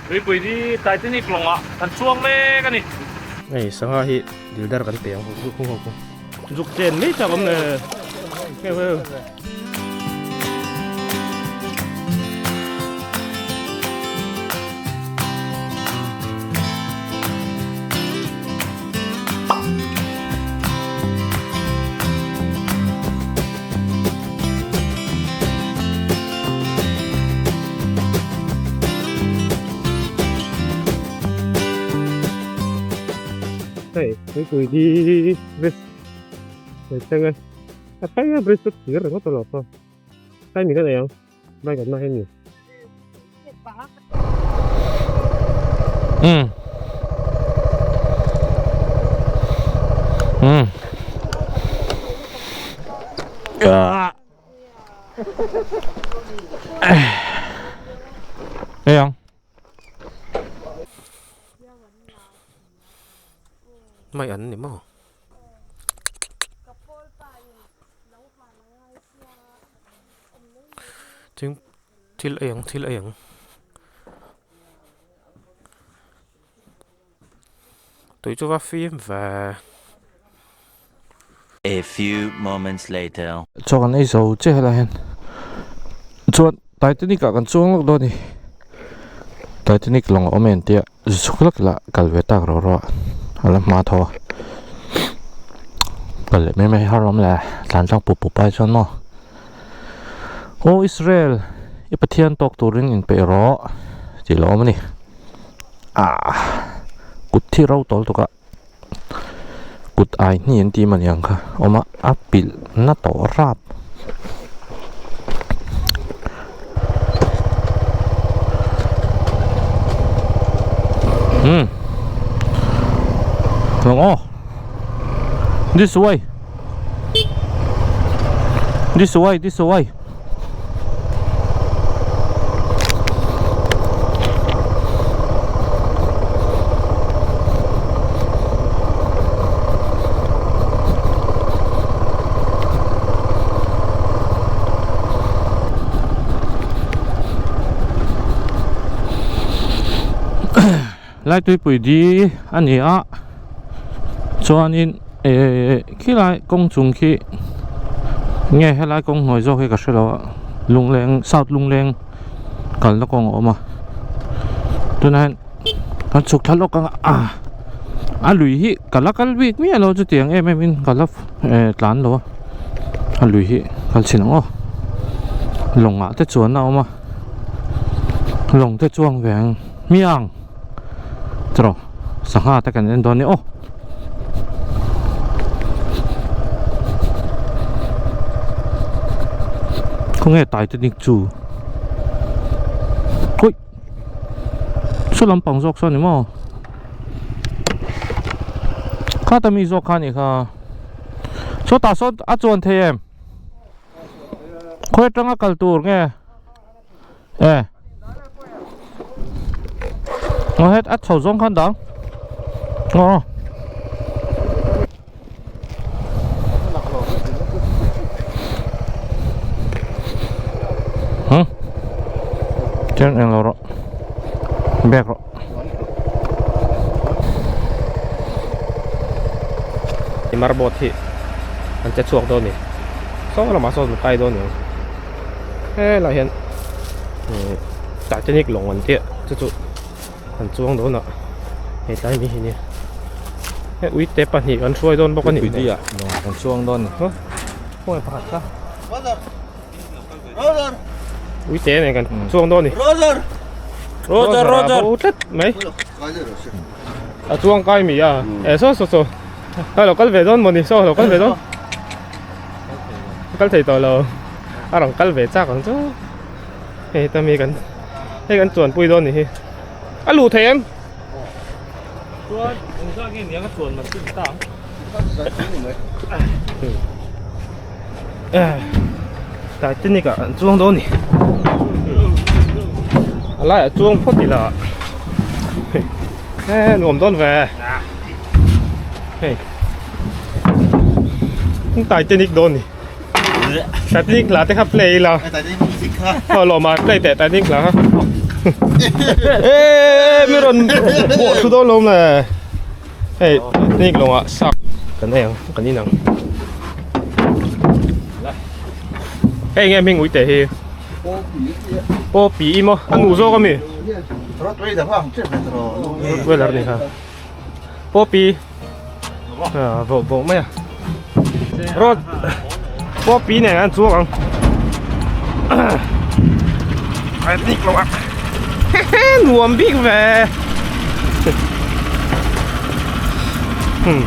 Tuipui hi Titanic lawngah kan chuang mek a ni. Hei sangha hi dildar kan pe ang hu hu hu. Zuk chen mai chak awm le. Heu heu. Hei tuipui hi bridge hei thleng e a thleng a bridge chu thir ringawt a lo kha tlai mi ka nei ang bike awmna hi a ni. Um um Ei ang. Mai an ni maw? Thing thil ei ang thil ei ang. Tui chu va fim ve. A few moments later. Chaw kan ei zo che helai hian chuan Titanic ah kan chuang lawk dawn a ni Titanic lawng a awm em tia chhuk lawk ila kal ve tak ro ro a a la hma tho a kal leh mai mai har awm le tlan tlang pup pup ai chuan maw aw Israel i Pathian tawk turin inpeih rawh tih lo awm a ni ah kut thi ro tawl tuk a. Kut ai hni an tih mah ni ang kha awm a a pilh na tawh rap. Hmm. Lang aw. This way. This way, this way. Laituipui di a ni a chuanin ehh khilai kawng chung khi nge helai kawng hnuai zawk hi ka hrelo a lungleng south lungleng kalna kawng a awm a tunah hian kan chhuk thla lawk ang a a lui hi ka la kal bik miah lo chutiang em em in ka la eh tlan lo a a lui hi kal chhin ang aw lawng ah te chuan a awm a lawng te chuang ve ang hmiang chawh sangha te kan en dawn a ni aw. Khawnge Titanic chu ui saw lampang zawk saw a ni maw khata mi zawk kha a nih kha sawtah sawn a chuan thei em khawi atanga kal tur nge. E Ngồi hết ắt sầu rong khăn đó Ngon không? Hả? Trên em lo rồi Bẹt rồi Marbot hi an che chhuak dawn ni saw lamah sawn kai dawn ni ang. Helai hian ihh Titanic lawng an tih chu chu an chuang dawn a hei tlai mi hi nia hei uite pahnih kan hruai dawn bawk a nih hmel lawng kan chuang dawn a ni khawnge pakhat kha uite nen kan chuang dawn a ni Roger Roger a bo tlat mai a chuang kai mi a eh saw saw saw a lo kal ve dawn mawni saw a lo kal ve dawn. Kal thei tawh lo a rawn kal ve chak ang chu hei heta mi kan hei kan chuan pui dawn ni hi a luh thei em chuan engzah nge niang a chuan man chu ta ang Titanic ah an chuang dawn ni a laiah chuang phawt ila he nuam dawn ve hei Titanic dawn ni Titanic hla te kha play ila Titanic music kha aw lawm a play teh Titanic hla kha. Ê mi rawn pawh thu dawn lo le. Hei Titanic lawngah sak kan ei ang kan in ang. Hei nge hming uite hi. Paw pi i maw a nu zawk ami. Rottweiler ni kha. Paw pi. À vawh vawh mai a. Rot paw pi nen an chuang ang. Titanic lawngah. Nuam bik ve. Hmm.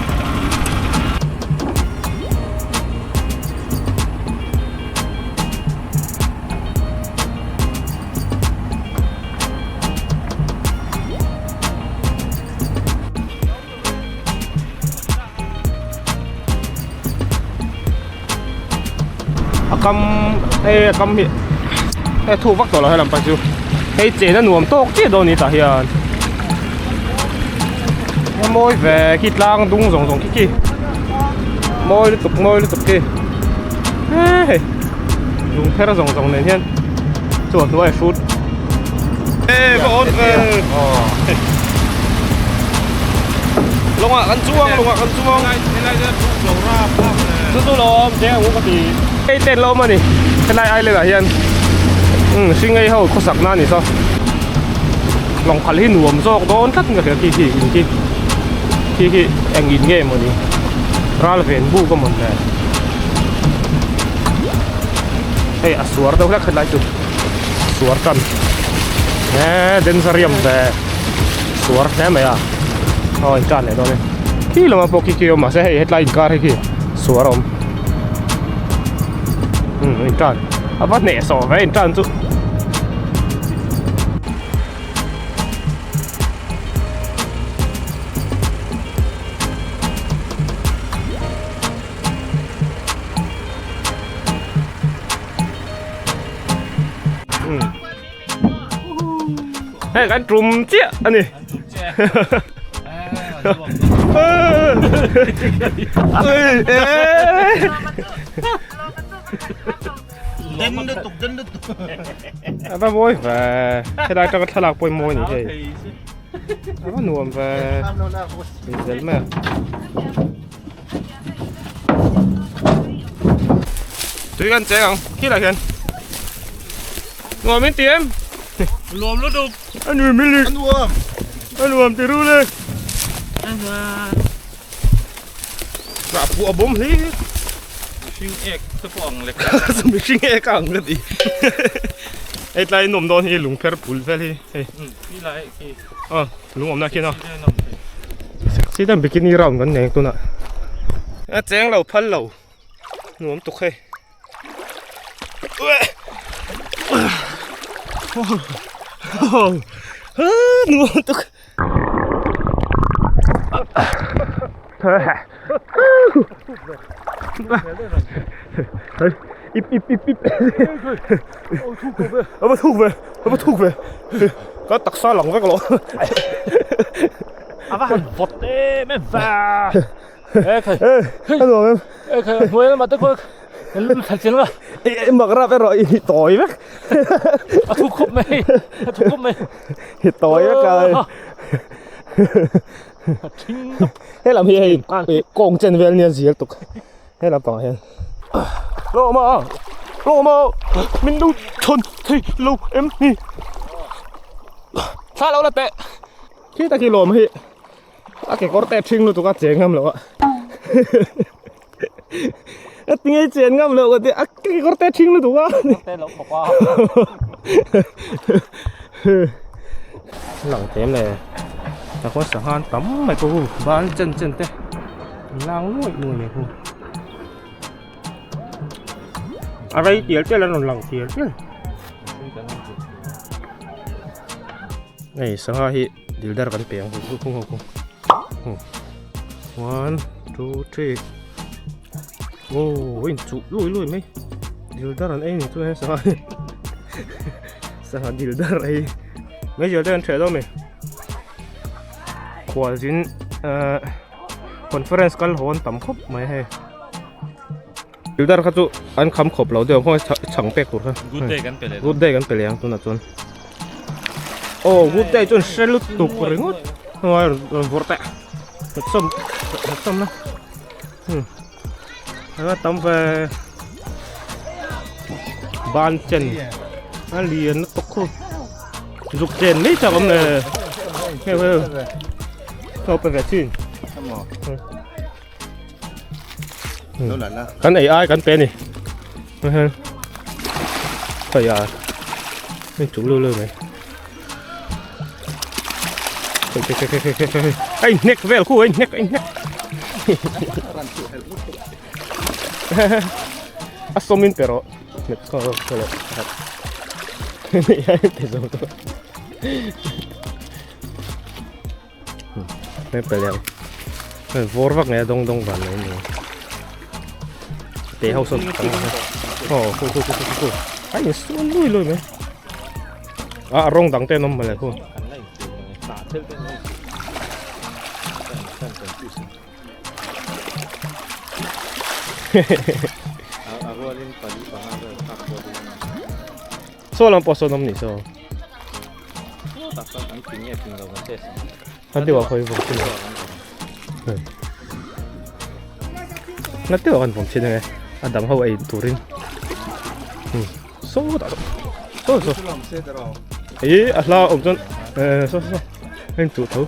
A kam hei a kam hi hei a thuk vak tawh lo helam pang chu hei chen a nuam tawk chiah dawn a ni tah hian a mawi ve khi tlang dung zawng zawng khi khi mawi lutuk mawi lutuk khi hei lung pher zawng zawng nen hian chu a hnuai a hrut e va awn ve lawngah kan chuang lawngah kan chuang chu chu lawm cheng ang u ka ti hei ten la awm a ni helai island ah hian umm hringei ho khawsak na a ni saw lawng phal hi nuam zawk dawn tlat in ka hria khi khi in khi khi khi eng in nge mawni ral ven buk a mawn le hei a suar deuh hlek helai chu suar tan he denzarium ve suar hle mai a aw in tan leh dawn e khi lamah pawh khi khi a awm mahse hei hetlai inkar hi khi suar a awm umm in tan a va hnehsawh ve in tan chu. Hei kan tum chiah a ni. A va mawi ve helai atanga thlalak pawh hi mawi a ni hei a va nuam ve zel mai a. Tui kan cheng ang khi lah hian nuam in ti em nuam lutuk a nuam i a nuam a nuam ti ru le a phuah bawm hle mihring ek te pawh ang lek mihring ek a ang ka ti hei tlai nuam dawn hi lungpher pul vel hi hei khi lai khi a lung awmna khian a sexy deuh bikini round kan nei tunah a cheng lo phal lo nuam tuk hei nuam tuk ip ip ip ip a va thuk ve a va thuk ve ka taksa lang vek lo a va han vawt em em va e khai e a nuam em e khai hnuai lamah te khaw kan thal chiang la e mak rap erawh i tawi vek a thuk khawp mai a thuk khawp mai i tawi vek a he lam hi hei kawng chen vel nia zial tuk he lam pangah hian lawma lawma min lo chhawn thei lo em ni thla lo la teh khi tak hi lawm hi a kekawr te a ṭhing lutuk a cheng ngam lo a a tinge chen ngam loh ka ti a kekawr te a ṭhing lutuk a lang tlem le ta khaw sangha an tam mai pawh u ban chen chen te an lang nuaih nuaih mai pawh a rei tial tial an rawn lang tial tial hei sangha hi dildar kan pe ang hu hu hu 1 2 3 oh in chuh lui lui mai dildar an ei ni chu he sangha hi sangha dildar ei mai zel te an ṭheh dawn mi khualzin eh conference kal haw an tam khawp mai hei dildar kha chu an kham khawp lo deuh khaw chhang pek tur kha good day kan pe leh good day kan pe leh ang tunah chuan. Aw group te ah chuan hre lutuk ringawt hnuai rawn vawrh teh hmet sawm hmet sawm na hmm anga tam ve ban chen a lian lutuk khu zuk chen mai chak awm le heu heu heu pe ve chin kan ei ai kan pe ni hei a hei chu lu lu mai hei hnek vel khu hei hnek hei hnek a sawmin pe rawh hnek kha rawh rawh hei pe zo tawh Hei pe leh ang hei vawr vak nge a dawng dawng van mai ni te ho sawn tam ang aw khu khu khu khu khu a in suan lui lui mai a a rawng dang te an awm mawle khu Saw lam pawh sawn awm nih saw. Na deuh ah khawi vawm chin ang. Na deuh ah kan vawm chin ang e. A dang ho ei turin. Saw dah saw saw. Ih a hla awm chuan saw saw. Heng chuh tho.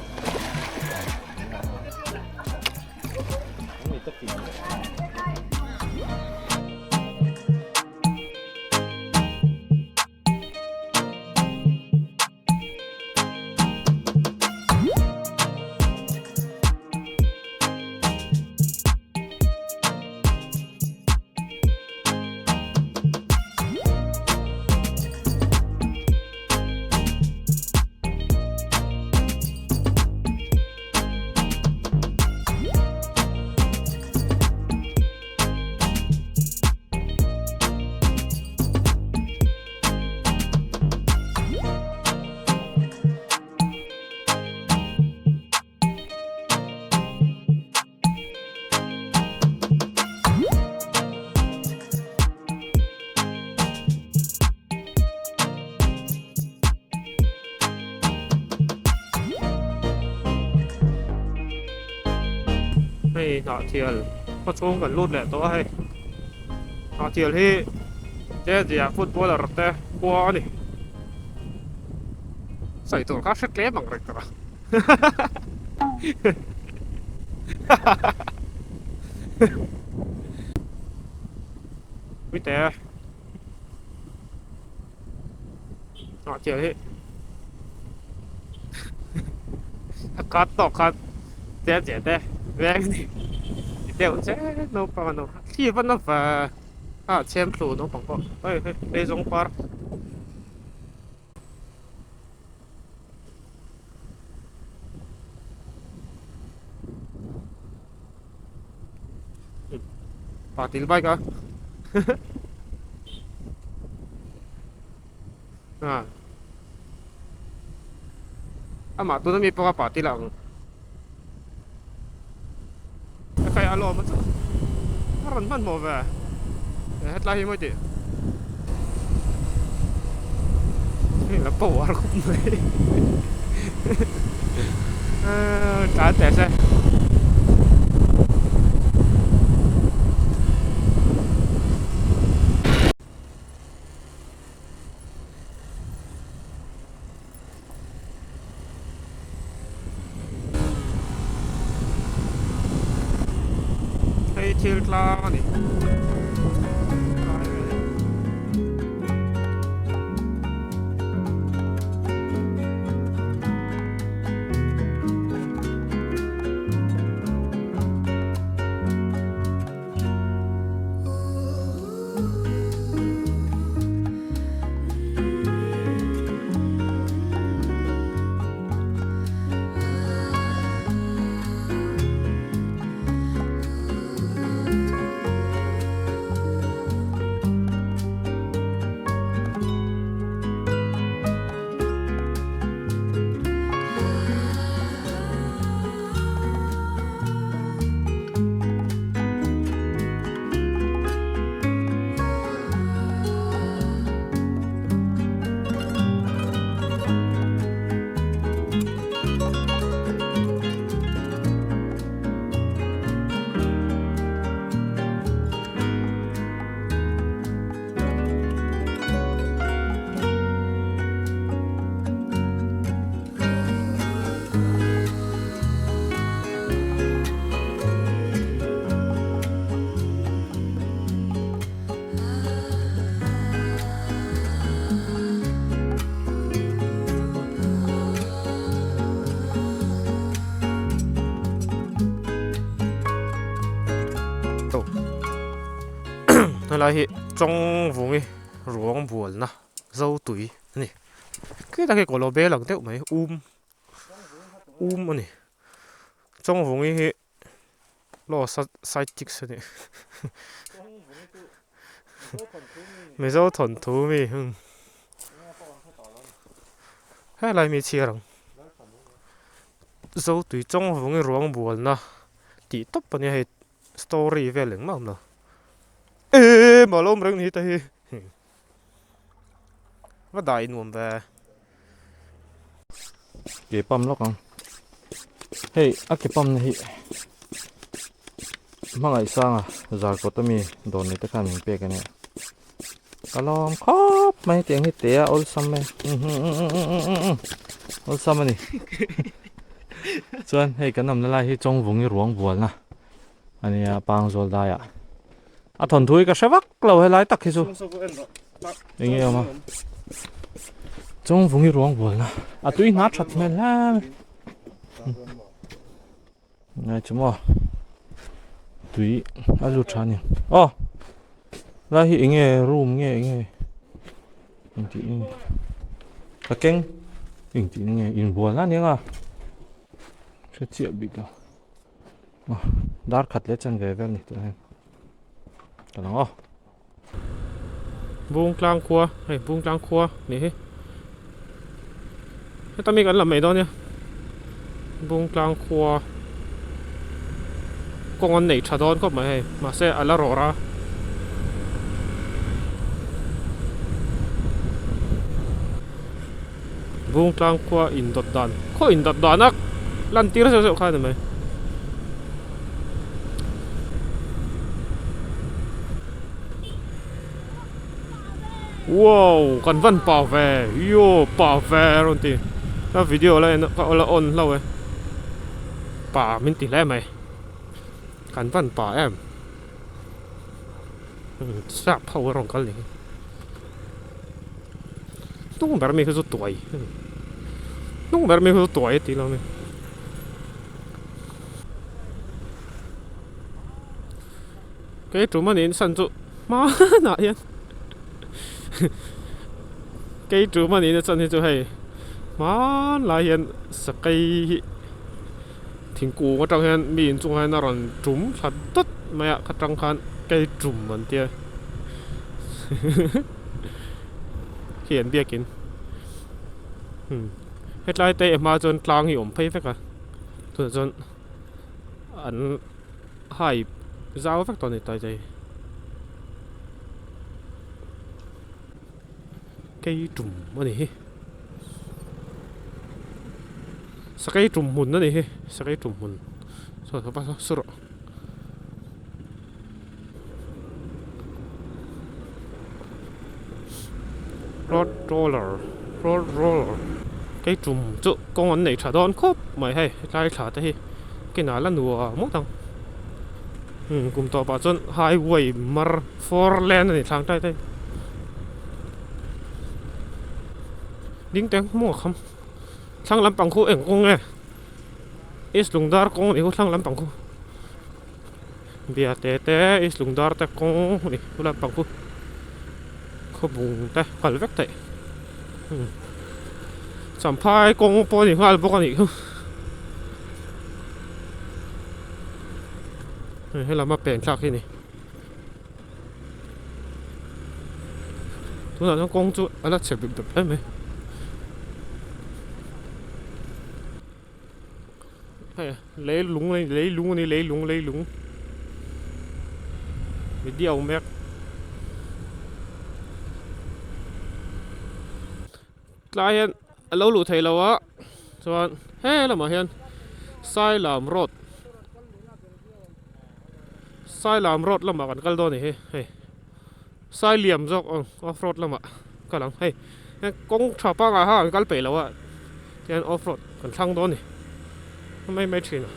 Hei Hnahthial khaw chhung kan lut leh tawh a hei Hnahthial hi Jejia footballer te khua a ni sawi tur kha hre tlem ang reng tawh a Puite Hnahthial hi a kat tawk khan che che te veng ni deuh che naupang an awm a thli va na va a chhem thlu naupang pawh hei hei eizawng par. Patil bike a a amah tuna mi pawh a patil ang a kai a lawm a chu a rawn hmanhmawh ve hetlai hi mawi tih hei la power khawp mai tlan teh se. Hei thil tlang a ni. Helai hi Chawngvungi ruang bualna Zotui a ni. Khi tak hi kawlh bel ang deuh mai um um a ni. Chawngvungi hi law side chicks a ni. Mizo thawnthu mi helai mi chhiar ang. Zotui Chawngvungi ruang bualna tih tawp a nia hei story vel engmah a awm lo. Eee malawm reng ni ta hi. Va dai nuam ve. Ke pam lawk ang. Hei a ke pam na hi hmangaih sanga zar kawt ami dawr nei te khan min pek ania. Ka lawm khawp mai tiang hi te a awlsam mai awlsam ani. Chuan hei kan awmna lai hi Chawngvungi ruang bualna ania Pangzawl daiah. A thawnthu hi ka hre vak lo helai tak hi chu enge awm a Chawngvungi ruang bualna a tui hna that hmel hle ngai chu maw tui a lut tha ni aw lai hi enge room nge enge engtih nge ka keng engtih nge inbualna ania nga hre chiah bik lo. Dar khat leh chan ve vel ni tûrah hian ka lang aw. Bungtlang khua hei Bungtlang khua nih hi heta mi kan la mai dawn nia Bungtlang khua kawng an neih tha dawn khawp mai hei mahse a la rawh ra. Bungtlang khua indawt dan khaw indawt dan a lantir zeuh zeuh kha a ni mai. Wow kan van pah ve yo pah ve a rawn ti ka video la en ka la on hlauh e pah min ti hle mai kan van pah em sap ho a rawn kal ni hi. Hnung ber mi kha chu tuai hnung ber mi kha chu tuai a tih lo a ni. Kei tum a niin san chu hmanah hian kei tum a niin chan hi chu hei hmanlai hian sakei hi thingkung atang hian mi inchungah hian a rawn tum thla dawt mai a kha tang khan kei tum an tia. Khi an biakin hetlai te hma chuan tlang hi a awm phei vek a tunah chuan an hai zau vek tawh a ni tai te hi kei tum a ni hi sakei tum hmun a ni hi sakei tum hmun saw saw rawh. Road roller road roller kei tum chu kawng an nei tha dawn khawp mai hei hetlai thla te hi kinah la nuam ngawt ang umm kum tawp ah chuan highway mar four lane a ni thlang tai tai ding teng hmung a kham thlang lampang khu eng kawng nge east lungdar kawng a nih khu thlang lampang khu. Biate te East Lungdar te kawng a ni chu lampang chu khawbung te kal vek theih Champhai kawng pawh a ni nghal bawk a nih chu hei helama pen thlak hi a ni tunah chuan kawng chu a la chhe bep bep hle mai. Hei leilung a ni leilung a ni leilung leilung mi diau mek tlai hian a lo luh theih loh a chuan he lamah hian Sailam road Sailam road lamah kan kal dawn a ni hi hei Sailiam zawk ang off road lamah kal ang hei kawng tha pangngai kha an kal peih lo a tihian off road kan thlang dawn a ni mai mai thin a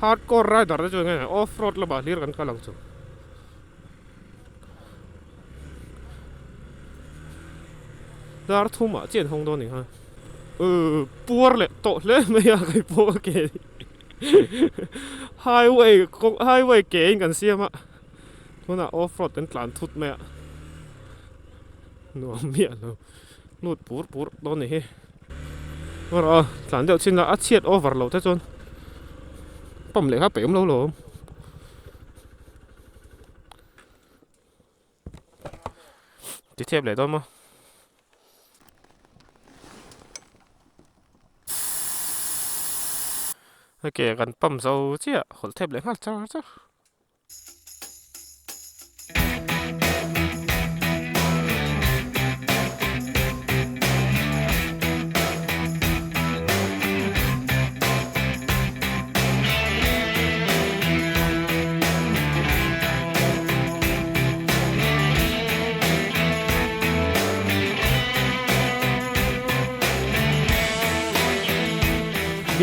hardcore rider te chu eng nge off road lamah hlir kan kal ang chu dar thum ah chiah an hawng dawn a ni kha uh puar leh tawh hle mai a keipawh ka ke highway kawng highway ke in kan siam a. Tunah off road kan tlan thut mai a, nuam miah lo lut pur pur dawn ni hi. Erawh a tlan deuh chin la a chhiat over lo te chuan pump leh kha peih awm lo lo. Ti thep leh dawn maw? Ke kan pump zo chiah hawlh thep leh nghal char char.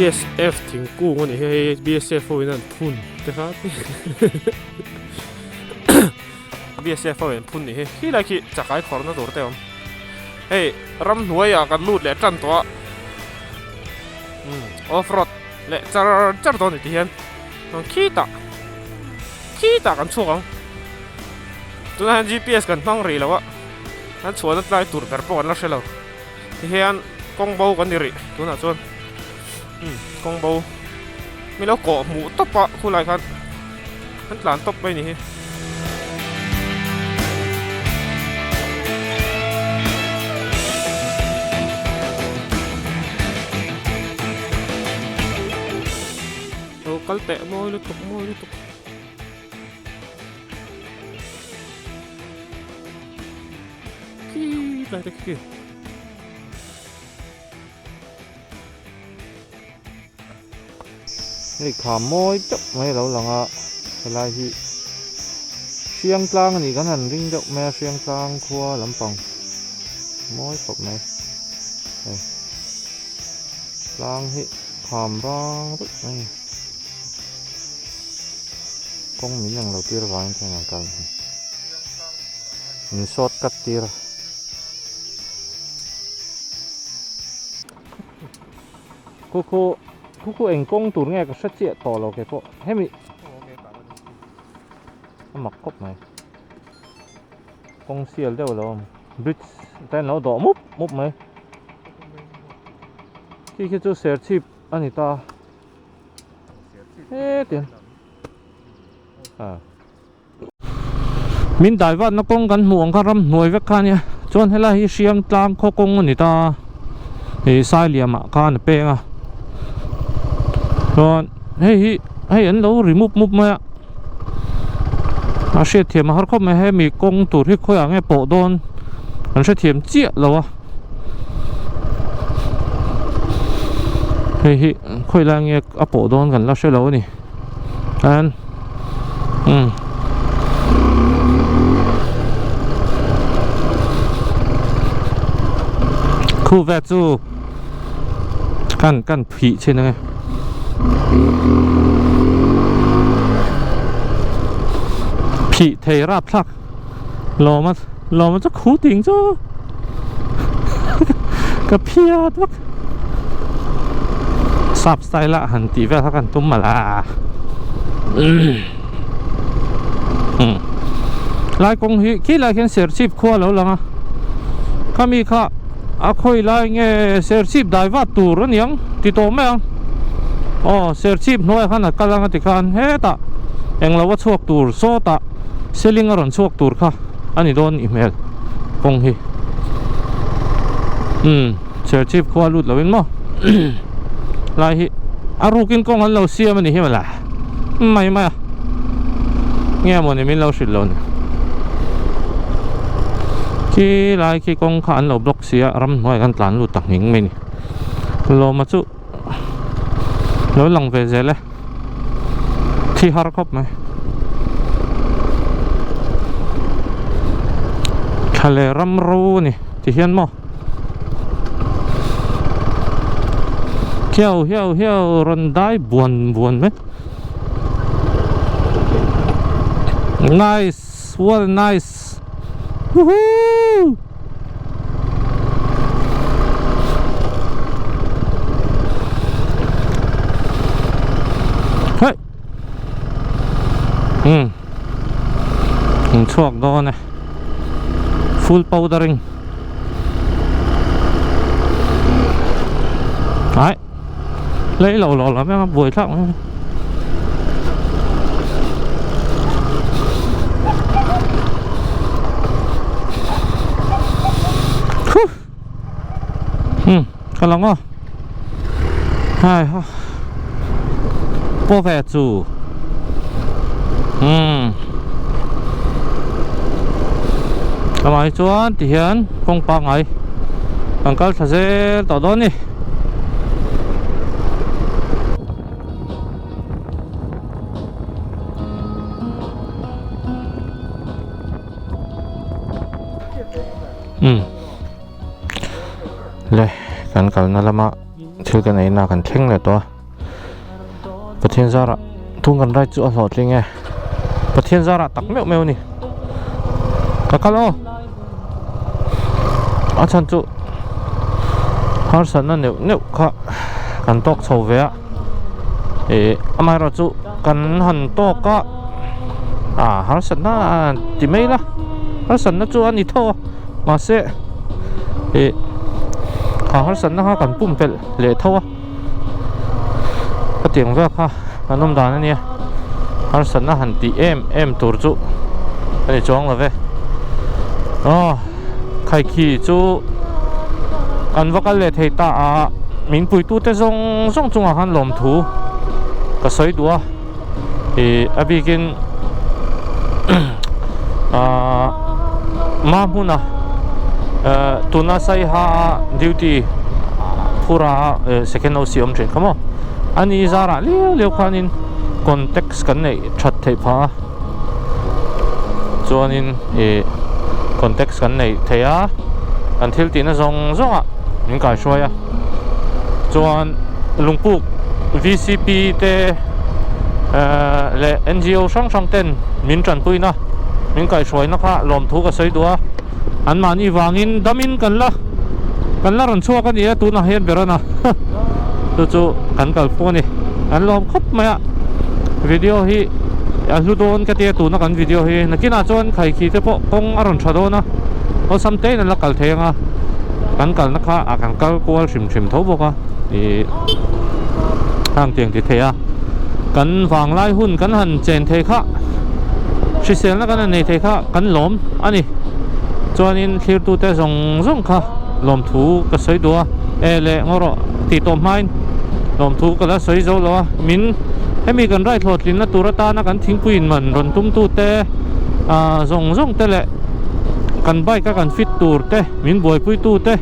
BSF thingkung a nih hi hei BSF ho in an phun te kha BSF ho in an phun nih hi khilai khi chakai khawrhna tur te a awm hei ramhnuaiah kan lut leh tan tawh a off road leh char char dawn a ni ti hian khitah khitah kan chhuak ang tunah hian gps kan hmang rih lo a an chhuahna tlai tur ber pawh kan la hre lo ti hian kawng bo kan ni rih tunah chuan umm kawng bo mi lo kawh hmuh tawp a khulai khan an tlan tawp mai a ni hi. Lo kal teh mawi lutuk mawi lutuk. Khi tlai te khi. Hei kha mawi deuh mai a lo lang a helai hi hriang tlang a nih kan han ring deuh mai a hriang tlang khua lampang mawi khawp mai hei tlang hi kham rang deuh mai a ni kawng min ang lo tir avangin chuan an kal a ni min short cut tir a. Khu khu khu khu eng kawng tur nge ka hre chiah tawh lo kei pawh hemi a mak khawp mai kawng sial deuh lo awm bridge te an lo dawh mup mup mai khi khi chu serchhip a ni ta hetiang ah. Min dai vatna kawng kan hmuh ang kha ramhnuai vek kha ania chuan helai hi hriang tlang khaw kawng a ni ta ih sailiam ah khan a peng a chuan hei hi hei an lo ri mup mup mai a a hriatthiam a har khawp mai hemi kawng tur hi khawiah nge pawh dawn an hrethiam chiah lo a hei hi khawi lai nge a pawh dawn kan la hre lo a ni. An umm Khu vel chu kan kan phih chin ange Phih thei rap thlak lawm a lawm a chu khu ting chu ka phiat vak sap style a han tih vel kha kan tum malh a umm lai kawng hi khi lai khian serchhip khua a lo lang a khami kha a khawi lai nge serchhip dai vat tur a niang ti tawh mai ang aw serchhip hnuaiah khan a kal ang a tikhan hetah englo a chhuak tur sawtah seling a rawn chhuak tur kha a ni dawn nih hmel kawng hi umm serchhip khua lut lo in maw lai hi a rukin kawng an lo siam a ni hi mawle mai mai a nge mawni min lo hrilh lo ni khi lai khi kawng kha an lo block si a ramhnuai kan tlan lut ta nghing mai ni lawma chu lo lang ve zel e. Thi har khawp mai. Thla leh ram ro a ni ti hian maw. Khiau hiau hiau rawn dai buan buan mai. Nice what a nice woohoo. Hey. dawn e full powdering ai lấy lầu lầu lắm em buổi thắc ừ ka lang aw hai ha paw ve chu umm amah hi chuan ti hian kawng pangngai kan kal thla zel tawh dawn a ni. Umm le kan kalna lama thil kan eina kan thleng leh tawh a Pathian zarah thung kan ride chu a hlawhtling e Pathian zarah tak meuh meuh a ni ka kal aw a chhan chu harsatna neuh neuh kha kan tawk chho ve a ih amaherawh chu kan han tawk a ah harsatna ti mai ila harsatna chu a ni tho a mahse ih ha harsatna kha kan pumpelh leh tho a khatiang vel kha an awm dan a nia harsatna han tih em em tur chu a ni chuang lo ve aw khaikhi chu kan va kal leh thei ta a min puitute zawng zawng chungah khan lawmthu ka sawi duh a ih a bikin ahh hma hmuna ehh tuna saiha duty phura second OC awm thin kha maw ani zarah liau liau khanin contact kan neih that theih phah a chuanin ih contact kan neih theih a kan thil tihna zawng zawngah min kaihruai a chuan lungpuk V_C_P te ehh leh N_G_O hrang hrang ten min tanpuina min kaihhruaina kha lawmthu ka sawi duh a anmahni vangin damin kan la kan la rawn chhuak a ni a tunah hian ber a na chu chu kan kalphu a ni an lawm khawp mai a video hi a hlu dawn ka tia tuna kan video hi nakinah chuan khaikhi te pawh kawng a rawn tha dawn a awlsam te in an la kal thei ang a kan kalna kha a kan kal kual hrim hrim tho bawk a ih hang tiang ti thei a kan vanglai hun kan han chen thei kha hriselna kan han nei thei kha kan lawm a ni chuanin thlirtute zawng zawng kha lawmthu ka sawi duh a e leh ngaw rawh tih tawh hmain lawmthu ka la sawi zo lo a min hemi kan ride hlawhtlinna tur atana kan thingpui in man rawn tumtute ah zawng zawng te leh kan bike a kan fit tur te min buaipui tu te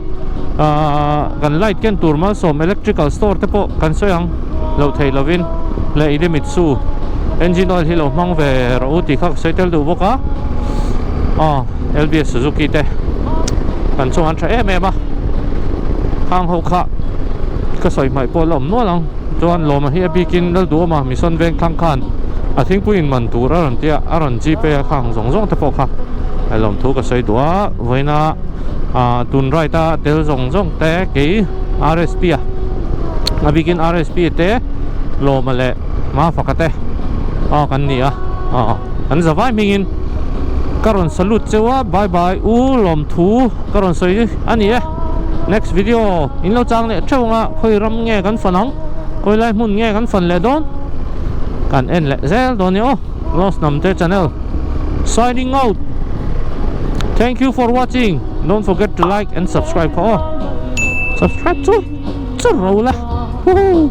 ah kan light ken tur malsawm electrical store te pawh kan sawi ang loh theih lovin leh Idemitsu engine oil hi lo hmang ve rawh u tih kha ka sawi tel duh bawk a aw L_B_S Suzuki te kan chung an tha em em a hang ho kha ka sawi hmaih pawh la awm nual ang chuan lawma hi a bikin Lalduhawma mission veng thlang khan a thingpui in man tur a rawn tia a rawn G pay a khang zawng zawng te pawh kha a lawm thu ka sawi duh a vawiina ah tun ride a tel zawng zawng te kei R_S_P a a bikin R_S_P te lawma leh Mafaka te aw kan ni a aw an zavai hmingin ka rawn salute cheu a bye bye u lawmthu ka rawn sawi a ni e next video in lo chang leh theuh ang a khawi ram nge kan fan ang khawi lai hmun nge kan fan leh dawn kan en leh zel dawn ni aw Lost Namte channel signing out thank you for watching don't forget to like and subscribe kha aw subscribe chu chu ro la huhu.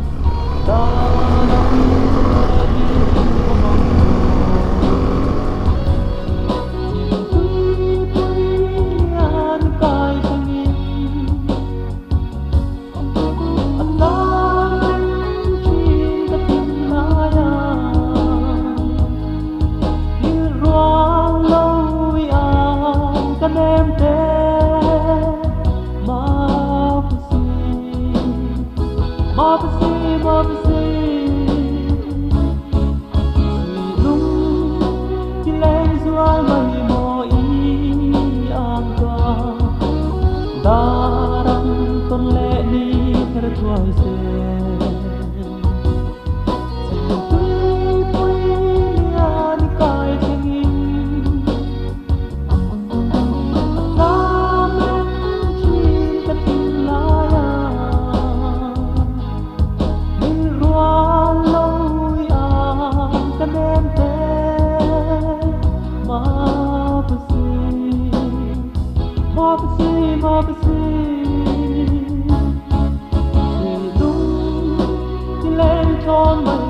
安慰。